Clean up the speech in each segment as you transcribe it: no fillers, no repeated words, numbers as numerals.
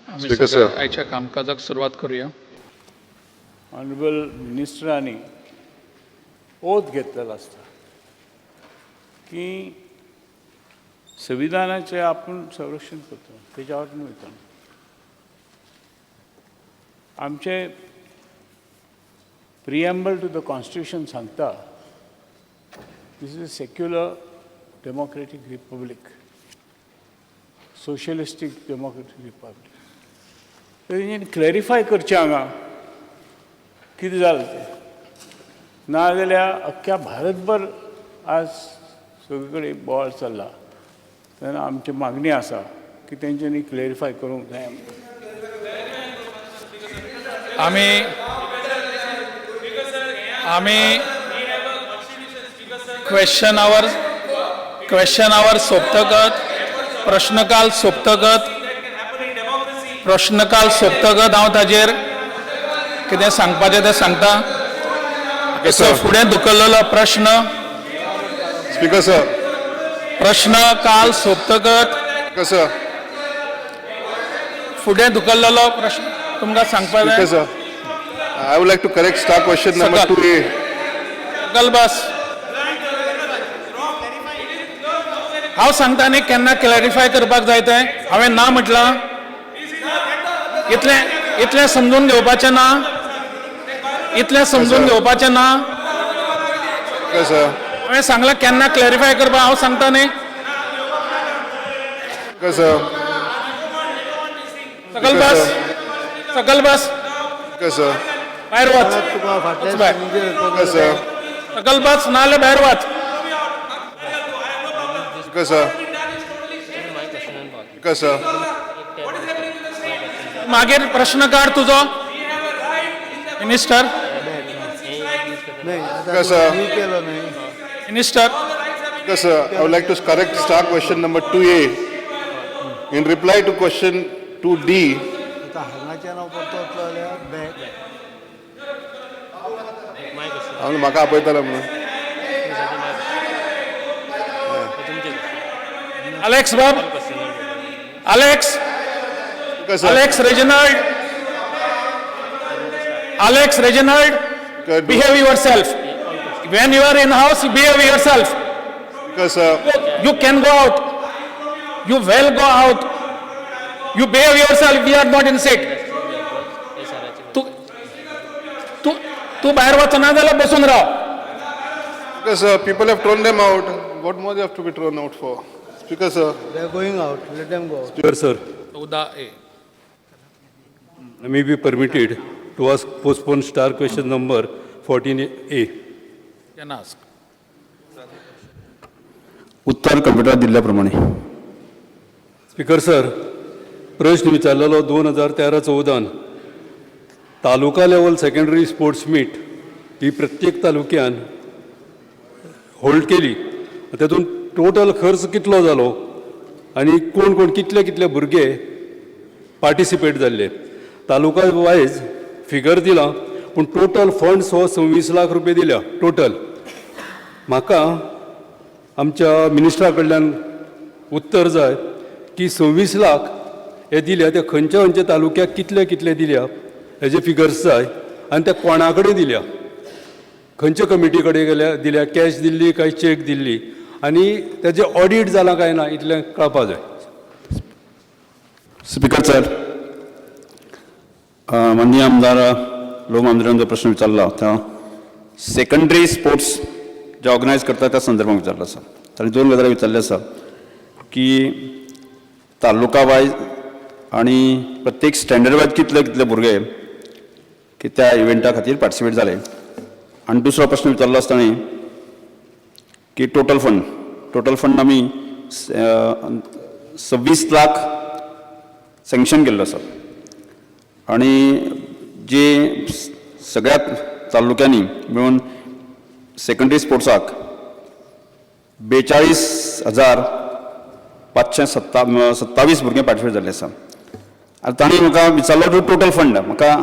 आमी Speaker, सगळे sir. आयच्या कामकाजाक सुरवात करूया. ऑनरेबल मिनिस्टरांनी ओथ घेतलेलो आसता की संविधानाचें आपूण संरक्षण करता, तेज्या वाटेन वयता. आमचें प्रिएम्बल टू the constitution सांगता, this is a secular democratic republic, socialistic democratic republic. तेंच्यांनी क्लॅरिफाय करचें हांगा कितें जालें तें. नाजाल्यार अख्ख्या भारतभर आज सगळे कडेन बोवाळ चल्ला. तेन्ना आमची मागणी आसा की तेंच्यांनी क्लॅरिफाय करूंक जाय. आमी क्वेश्चन our सोंपतकच, प्रश्नकाल सोंपतकच, प्रश्नकाल सोंपतकच हांव ताजेर कितें सांगपाचें तें सांगता. Yes, sir. फुडें धुकल्लेलो प्रश्न. Speaker, sir. प्रश्नकाल सोंपतकच. Speaker, sir. फुडें धुकल्लेलो प्रश्न तुमकां सांगपा जाय. Speaker, sir. I would like to correct star question number Sakal. 2A. सकल बस. हांव सांगता न्ही केन्ना क्लॅरिफाय करपाक जाय तें. हांवें ना म्हटलां? इतलें इतलें समजून घेवपाचें ना? इतलें समजून घेवपाचें ना? Speaker, sir. हांवें सांगलां केन्ना क्लॅरिफाय करपाक, हांव सांगता न्ही. Speaker, sir. सकल बस, सकल बस. Speaker, sir. भायर वच. तुका फाटल्या वच भायर. Speaker, sir. सकल बस, नाजाल्यार भायर वच. Speaker, sir. Speaker, sir. मागीर प्रश्न काड तुजो, मिनिस्टर. नाही आता. Speaker, sir. न्यू केलं नाही. Minister. Speaker, sir, I would like to correct star question number 2A. In reply to question 2D, आता हांगाच्यान हांव परतो वतलो जाल्यार बॅक. हांव म्हाका आपयतालो म्हणून. अलेक्स बाब, Alex. Speaker, sir. Alex Reginald, Alex Reginald. Good. Behave yourself. When you are in house, behave yourself. Speaker, sir. You can go out. You will go out. You behave yourself. We are not in seat. तू तू तू भायर वचना जाल्यार बसून राव. Speaker, sir, people have thrown them out. What more they have to be thrown out for? Speaker, sir. They are going out, let them go. Speaker, sir, 14A. I may be permitted to ask postpone star question number 14A. Can ask. उत्तर कंप्युटरात दिल्ल्या प्रमाणे. Speaker sir, प्रश्न विचारलेलो, 2013-14 taluka level secondary sports meet ही प्रत्येक तालुक्यान hold केली, तातूंत total खर्च कितलो जालो आनी कोण कोण, कितले कितले भुरगे पार्टिसिपेट जाल्ले? तालुका वायज फिगर दिला, पूण टोटल फंड्स हो 26 लाख रुपये दिल्या टोटल. म्हाका आमच्या मिनिस्टरा कडल्यान उत्तर जाय की 26 लाख हे दिल्या ते खंयच्या खंयच्या तालुक्याक कितले कितले दिल्या हेजे फिगर्स जाय आनी ते कोणा कडेन दिल्या, खंयच्या कमिटी कडेन गेल्या दिल्या, कॅश दिल्ली काय चॅक दिल्ली आनी तेजें ऑडीट जालां काय ना, इतलें कळपा जाय. स्पीकर सर, माननीय आमदार लोक आमदारान जो प्रश्न विचारला त्या सेकंडरी स्पोर्ट्स जे ऑर्गनायज करता त्या संदर्भात विचारला आसा. ताणें दोन गजाली विचारले आसा की तालुका वायज आनी प्रत्येक स्टँडर्ड वायज कितले कितले भुरगे की त्या इव्हेंटा खातीर पार्टिसिपेट जाले. आनी दुसरो प्रश्न विचारलो आसा ताणें की टोटल फंड. टोटल फंड आमी 26 लाख सँक्शन केल्लो आसा आनी जे सगळ्या तालुक्यांनी मिळून सेकंडरी स्पोर्ट्साक 42,527 भुरगे पार्टिसिपेट जाल्ले आसा. आनी तांणी म्हाका विचारलो टू टोटल फंड. म्हाका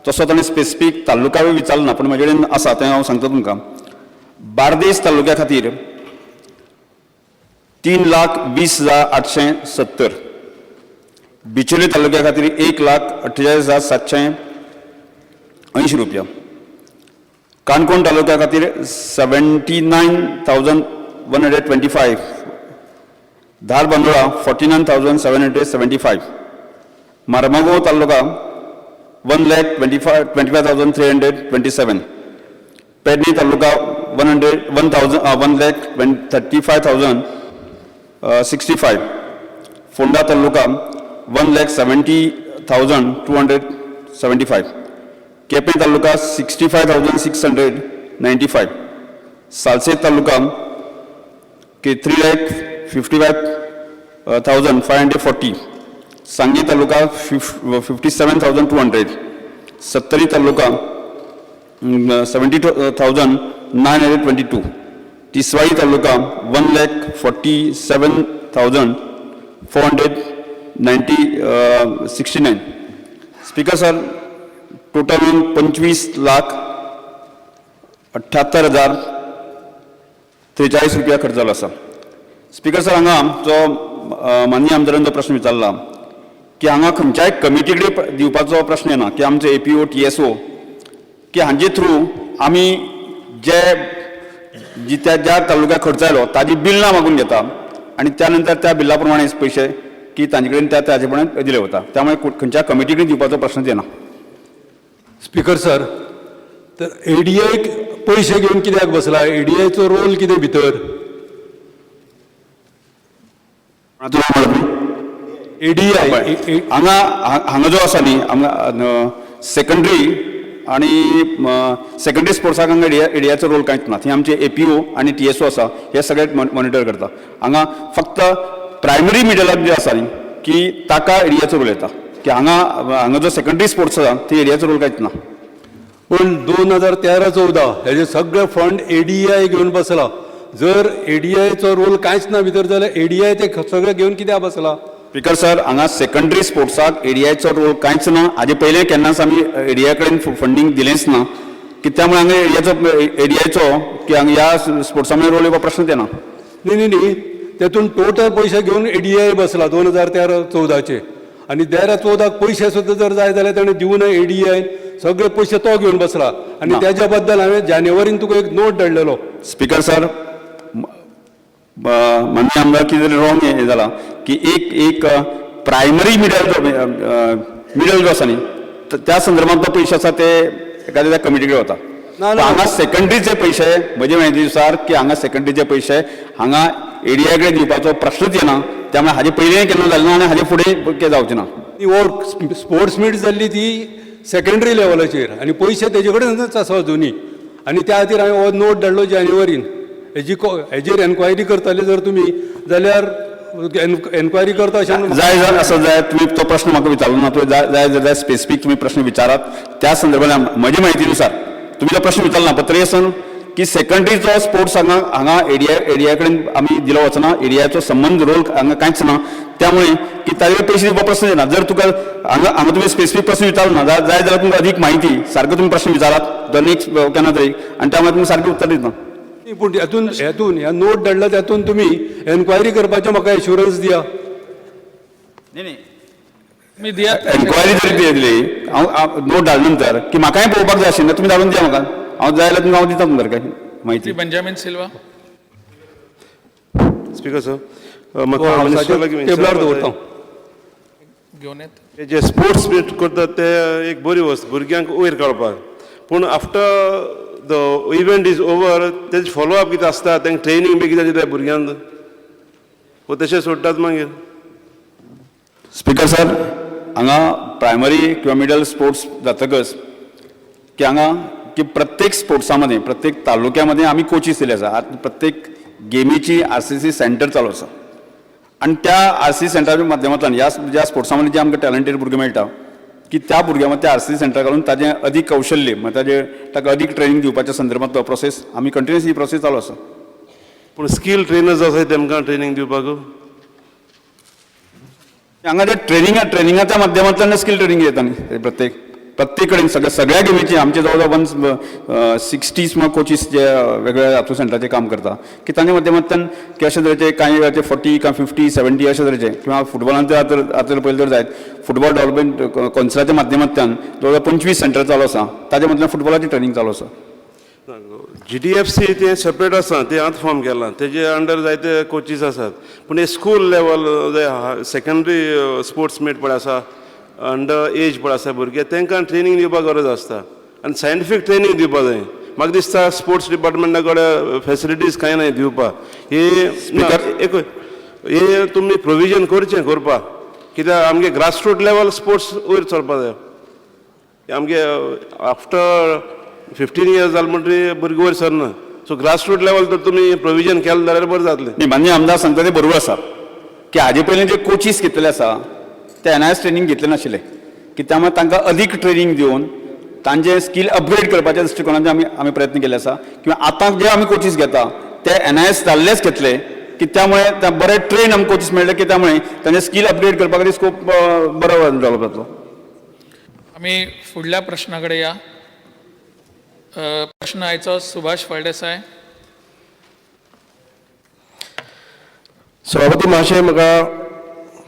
तसो ताणें स्पेसिफीक तालुका बी विचारलो ना, पूण म्हजे कडेन आसा तें हांव सांगता तुमकां. बार्देस तालुक्या खातीर 3,20,870. बिचोली तालुक्या खातीर 1,48,780 रुपया. काणकोण तालुक्या खातीर 79,125. Dharbandora 49,775. Marmagao taluka 1,25,327. Pedne taluka 1,35,065. Ponda taluka 1,70,275. Quepem taluka 65,695. Salcete taluka की 3,55,540. Sanguem taluka 57,200. Sattari taluka 72,922. Tiswadi taluka 1,47,469. Speaker sir, total 25,78,043 रुपया खर्च जालो आसा. स्पीकर सर, हांगा जो माननीय आमदारान जो प्रश्न विचारला की हांगा खंयच्याय कमिटी कडेन दिवपाचो प्रश्न येना की आमचो APO TSO की हांचे थ्रू आमी जे जित्या ज्या तालुक्याक खर्च आयलो ताजी बिल्लां मागून घेता आनी त्या नंतर त्या बिल्ला प्रमाणे पयशे की तांचे कडेन त्या ताजे प्रमाणे दिले वता. त्यामुळे खंयच्या कमिटी कडेन दिवपाचो प्रश्नच येना. स्पीकर सर, तर एडीआयक पयशे घेवन कित्याक बसला? एडीआयचो रोल कितें भितर? एडीआय हांगा हांगा जो आसा न्ही हांगा सेकंडरी आनी सेकंडरी स्पोर्ट्साक हांगा एडीआयचो रोल कांयच ना. थंय आमचे एपीओ आनी टीएसओ आसा, हे सगळे मॉनिटर करता. हांगा फक्त प्रायमरी मिडलाक जे आसा न्ही की ताका एडीआयचो रोल येता की हांगा हांगा जो सेकंडरी स्पोर्ट्स आसा थंय एडीआयचो रोल कांयच ना. पण 2013-14 हेजे सगळे फंड एडीआय घेवन बसला. जर एडीआयचो रोल कांयच ना भितर जाल्यार एडीआय ते सगळे घेवन कित्याक बसला? स्पीकर सर, हांगा सेकंडरी स्पोर्ट्साक एडीआयचो रोल कांयच ना. हाजे पयलें केन्नाच आमी एडीआय कडेन फंडींग दिलेंच ना की त्यामुळे हांगा एडीआयचो की हांगा ह्या स्पोर्ट्सा मदीं रोल येवपा प्रश्नच येना. न्ही न्ही न्ही, तेतून टोटल पयशे घेवन एडीआय बसला 2013-14 आनी 13-14 पयशे सुद्दां जर जाय जाल्यार ताणें दिवना. एडीआय सगळे पयशे तो घेवन बसला आनी तेज्या बद्दल हांवें जानेवारीन तुका एक नोट धाडलेलो. स्पीकर सर, माननीय आमदार कितें तरी रॉंग हें जाला की एक एक प्रायमरी मिडल जो मिडल जो आसा न्ही त्या संदर्भात तो पयशे आसा ते एखाद्या त्या कमिटी कडेन वता. हांगा सेकंडरीचे पयशे म्हजे म्हायती नुसार की हांगा सेकंडरीचे पयशे हांगा एडीआय कडेन दिवपाचो प्रश्नच येना. त्यामुळे हाजे पयलीं केन्ना जालें ना आनी हाजे फुडें जावचें ना. ती स्पोर्ट्स मीट जाल्ली ती सेकंडरी लेवलाचेर आनी पयशे तेजे कडेनच आसा अजुनी आनी त्या खातीर हांवें हो नोट धाडलो जानेवारीन. हेजी हेजेर एनक्वायरी करतले जर तुमी जाल्यार एनक्वायरी करता अशें जाय जाय आसत जाय तुमी तो प्रश्न म्हाका विचारलो ना. तुवें जाय जाय जाल्यार स्पेसिफीक तुमी प्रश्न विचारात त्या संदर्भात. म्हजे म्हायती नुसार तुमी तो प्रश्न विचारलो ना, पण तरी आसून की सेकंडरीचो स्पोर्ट्स हांगा हांगा एडीआय कडेन आमी दिलो वचना. एडीआयचो संबंद रोल हांगा कांयच ना. त्यामुळे की ताजे पयशे दिवपा प्रश्न येना. जर तुका हांगा हांगा तुमी स्पेसिफीक प्रश्न विचारलो ना जाय जाल्यार तुमकां अधिक म्हायती सारको तुमी प्रश्न विचारात the next केन्ना तरी आनी त्यामुळे तुमी सारकें उत्तर दितना. पूण हेतून हेतून ह्या नोट धाडला त्यातून तुमी एनक्वायरी करपाचें म्हाका एश्युरन्स दिया. न्ही न्ही, एनक्वायरी जरी दिली हांव नोट धाडले नंतर की म्हाकाय पळोवपाक जाय आशिल्लें, तुमी धाडून दिया म्हाका. हांव जाय जाल्यार तुमकां हांव दिता तुमकां म्हायती. बेंजामीन सिल्वा. स्पीकर सर, म्हाका टेबलार दवरता. घेवन येत जे स्पोर्ट्स मीट करतात ते एक बरी वस्त भुरग्यांक वयर काडपाक, पूण after the event is over तेजे फॉलो अप कितें आसता, तांकां ट्रेनींग बी कितें दिता भुरग्यांक वो तशें सोडटात मागीर. स्पीकर सर, हांगा प्रायमरी किंवा मिडल स्पोर्ट्स जातकच की हांगा की प्रत्येक स्पोर्ट्सा मदीं प्रत्येक तालुक्या मदीं आमी कोचीस दिले आसा. आतां प्रत्येक गेमीची आरसीसी सेंटर चालू आसा आनी त्या आरसीसी सेंटराच्या माध्यमांतल्यान ह्या ज्या स्पोर्ट्सां मदीं जे आमकां टॅलंटेड भुरगे मेळटा की त्या भुरग्यां मदीं त्या आरसीसी सेंटर घालून ताजें अदीक कौशल्य म्हणजे ताजें ताका अदीक ट्रेनींग दिवपाच्या संदर्भांतलो प्रोसेस आमी कंटिन्युअस ही प्रोसेस चालू आसा. पूण स्कील ट्रेनर्स आसाय तेमकां ट्रेनींग दिवपाक? हांगा ते ट्रेनिंगाच्या माध्यमांतल्यान स्कील ट्रेनींग येता न्ही प्रत्येक. प्रत्येक कडेन सगळ्या सगळ्या गेमीचे आमचे जवळ जवळ 160 सुमार कोचीस जे वेगवेगळ्या हातूंत सेंटराचेर काम करता की तांच्या माध्यमांतल्यान की अशे तरेचे कांय वेळाचे 40 कांय 50 70 अशे तरेचे किंवा फुटबॉलान तर आतां आतां पळयलें तर जायत फुटबॉल डेवलपमेंट कौन्सिलाच्या माध्यमांतल्यान जवळ जवळ 25 सेंटर चालू आसा, ताच्या मदल्यान फुटबॉलाची ट्रेनींग चालू आसा. जी डी एफ सी तें सेपरेट आसा, तें आतां फॉर्म केलां, तेजे अंडर जायते कोचीस आसात. पूण हे स्कूल लेवल सेकंडरी स्पोर्ट्स मीट पळय आसा, अंडर एज पळय आसा भुरगे, तांकां ट्रेनींग दिवपाक गरज आसता आनी सायंटिफीक ट्रेनींग दिवपाक जाय. म्हाका दिसता स्पोर्ट्स डिपार्टमेंटा कडेन फेसिलिटीज कांय ना दिवपाक. हे ना, एक हे तुमी प्रोविजन करचें करपाक, कित्याक आमगे ग्रासरूट लेवल स्पोर्ट्स वयर चलपाक जाय. आमगे आफ्टर 15 इयर्स जालें म्हणटकीर भुरगीं वयर सरना. सो ग्रासरूट लेवल तर तुमी प्रोविजन केलें जाल्यार बरें जातलें. न्ही, माननीय आमदार सांगता तें बरोबर आसा की हाजे पयलीं जे कोचीस घेतलेले आसा ते एनआयएस ट्रेनींग घेतले नाशिल्ले, की त्यामुळे तांकां अदीक ट्रेनींग दिवन तांचे स्कील अपग्रेड करपाच्या दृश्टिकोनान आमी आमी प्रयत्न केल्ले आसा. किंवा आतां जे आमी कोचीस घेता ते एनआयएस जाल्लेच घेतले की त्यामुळे त्या बरे ट्रेन आमकां कोचीस मेळ्ळे की त्यामुळे तांचे स्कील अपग्रेड करपा खातीर स्कोप बरो डेवलप जातलो. आमी फुडल्या प्रश्ना कडेन या. प्रश्न आयचो सुभाष फळदेसाय. सभापती महाशय, म्हाका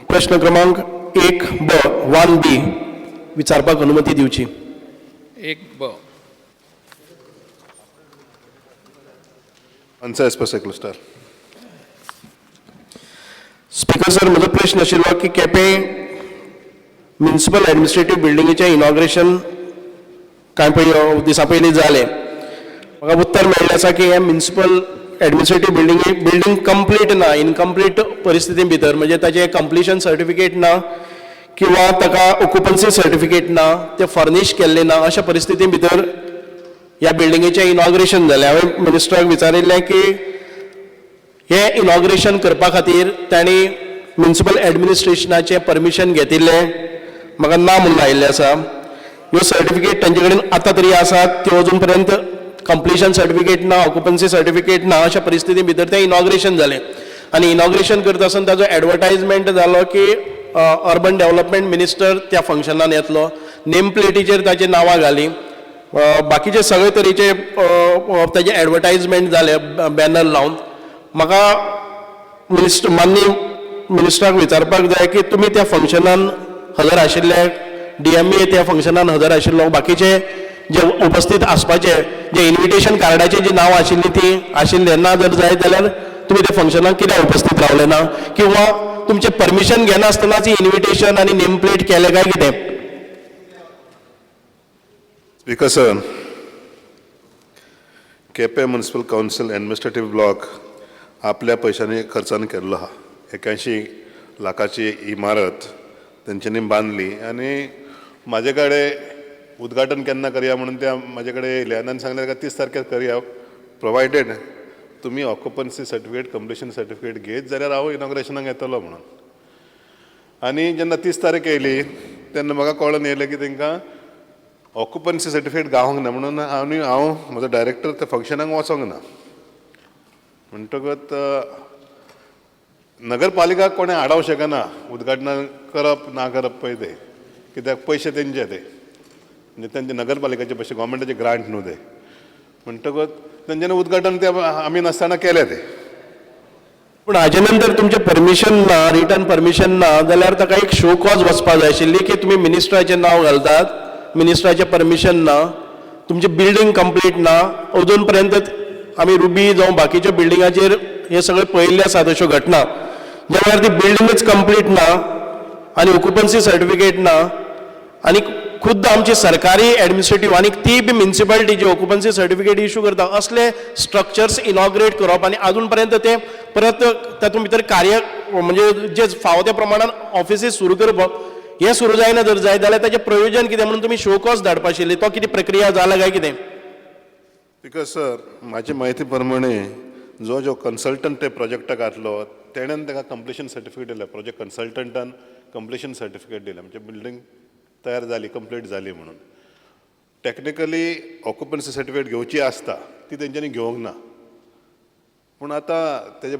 प्रश्न क्रमांक 1 ब 1B विचारपाक अनुमती दिवची. 1 ब. Answer as per circular style. Speaker sir, म्हजो प्रश्न आशिल्लो की केपें म्युनिसिपल एडमिनिस्ट्रेटीव बिल्डिंगेचें इनॉग्रेशन कांय पय दिसां पयलीं जालें. म्हाका उत्तर मेळ्ळें आसा की हें म्युनिसिपल एडमिनिस्ट्रेटीव बिल्डींग कंप्लीट ना, इनकम्प्लीट परिस्थिती भितर, म्हणजे ताचें कंप्लिशन सर्टिफिकेट ना किंवा ताका ऑक्युपन्सी सर्टिफिकेट ना, तें फर्निश केल्लें ना. अशा परिस्थिती भितर ह्या बिल्डिंगेचें इनॉग्रेशन जालें. हांवें मिनिस्टराक विचारिल्लें की हें इनॉग्रेशन करपा खातीर तांणी म्युनिसिपल एडमिनिस्ट्रेशनाचें परमिशन घेतिल्लें. म्हाका ना म्हणून आयिल्लें आसा. ह्यो सर्टिफिकेट तांचे कडेन आतां तरी आसात, त्यो अजून पर्यंत कंप्लिशन सर्टिफिकेट ना, ऑक्युपन्सी सर्टिफिकेट ना, अशा परिस्थिती भितर तें इनॉग्रेशन जालें. आनी इनॉग्रेशन करता आसतना ताजो एडवर्टायजमेंट जालो की अर्बन डेवलपमेंट मिनिस्टर त्या फंक्शनान येतलो, नेम प्लेटीचेर ताची नांवां घालीं, बाकीचे सगळे तरेचे ताजे एडवर्टायजमेंट जाले बॅनर लावन. म्हाका मिनिस्टर, माननीय मिनिस्टराक विचारपाक जाय की तुमी त्या फंक्शनान हजर आशिल्ले, डीएमए त्या फंक्शनान हजर आशिल्लो, बाकीचे जे उपस्थित आसपाचे जे इन्विटेशन कार्डाचे जी नांवां आशिल्लीं ती आशिल्ले ना, जर जाय जाल्यार तुमी त्या फंक्शनाक कित्याक उपस्थित रावले ना, किंवा तुमचें परमिशन घेनासतनाच इन्विटेशन आनी नेम प्लेट केलें काय कितें? Speaker sir, Quepem municipal council administrative block आपल्या पयशांनी खर्चान केल्लो आहा. 81 लाखाची इमारत तेंच्यांनी बांदली आनी म्हाजे कडेन उद्घाटन केन्ना करया म्हणून ते म्हाजे कडेन येयले आनी तांणी सांगलें ताका 30 तारखेर करया, प्रोवायडेड तुमी ऑक्युपन्सी सर्टिफिकेट, कंप्लिशन सर्टिफिकेट घेत जाल्यार हांव इनॉग्रेशनाक येतलो म्हणून. आनी जेन्ना 30 तारीख येयली तेन्ना म्हाका कळोन येयलें की तांकां ऑक्युपन्सी सर्टिफिकेट गावोंक ना म्हणून आनी हांव म्हजो डायरेक्टर त्या फंक्शनाक वचोंक ना. म्हणटकच नगरपालिका कोणें आडावंक शकना उद्घाटन करप ना करप पळय तें, कित्याक पयशे तेंचे ते, म्हणजे तेंचे नगरपालिकेचे पयशे, गोवोरमेंटाचे ग्रांट न्हू ते. म्हणटकच तेंच्यांनी उद्घाटन ते आमी नासतना केलें तें. पूण हाजे नंतर तुमचें परमिशन ना, रिटर्न परमिशन ना जाल्यार ताका एक शो कॉज वचपा जाय आशिल्ली की तुमी मिनिस्टराचें नांव घालतात, मिनिस्टराचें परमिशन ना, तुमचें बिल्डींग कंप्लीट ना. अजून पर्यंत आमी रुबी जावं बाकीच्या बिल्डिंगाचेर हे सगळें पळयल्लें आसा अश्यो घटना, ज्या वेळार ती बिल्डिंगच कंप्लीट ना आनी ऑक्युपन्सी सर्टिफिकेट ना आनी खुद्द आमची सरकारी एडमिनिस्ट्रेटीव आनी ती बी म्युनिसिपालिटीची ऑक्युपन्सी सर्टिफिकेट इशू करता, असले स्ट्रक्चर्स इनॉग्रेट करप आनी आजून पर्यंत ते परत तातूंत भितर कार्य म्हणजे जे फावो त्या प्रमाणान ऑफिसीस सुरू करप हें सुरू जायना जर जायत जाल्यार ताचें प्रयोजन कितें म्हणून तुमी शो कॉज धाडपा आशिल्ली, तो कितें प्रक्रिया जाला काय कितें? Because sir, म्हाजी म्हायती प्रमाणे जो जो कन्सल्टंट ते प्रोजेक्टाक घातलो तेणेन ताका कंप्लिशन सर्टिफिकेट दिलें, प्रोजेक्ट कन्सल्टंटान कंप्लिशन सर्टिफिकेट दिलें, म्हणजे बिल्डींग तयार जाली, कंप्लीट जाली म्हणून. टॅक्निकली ऑक्युपन्सी सर्टिफिकेट घेवची आसता ती तेंच्यांनी घेवंक ना, पूण आतां तेजे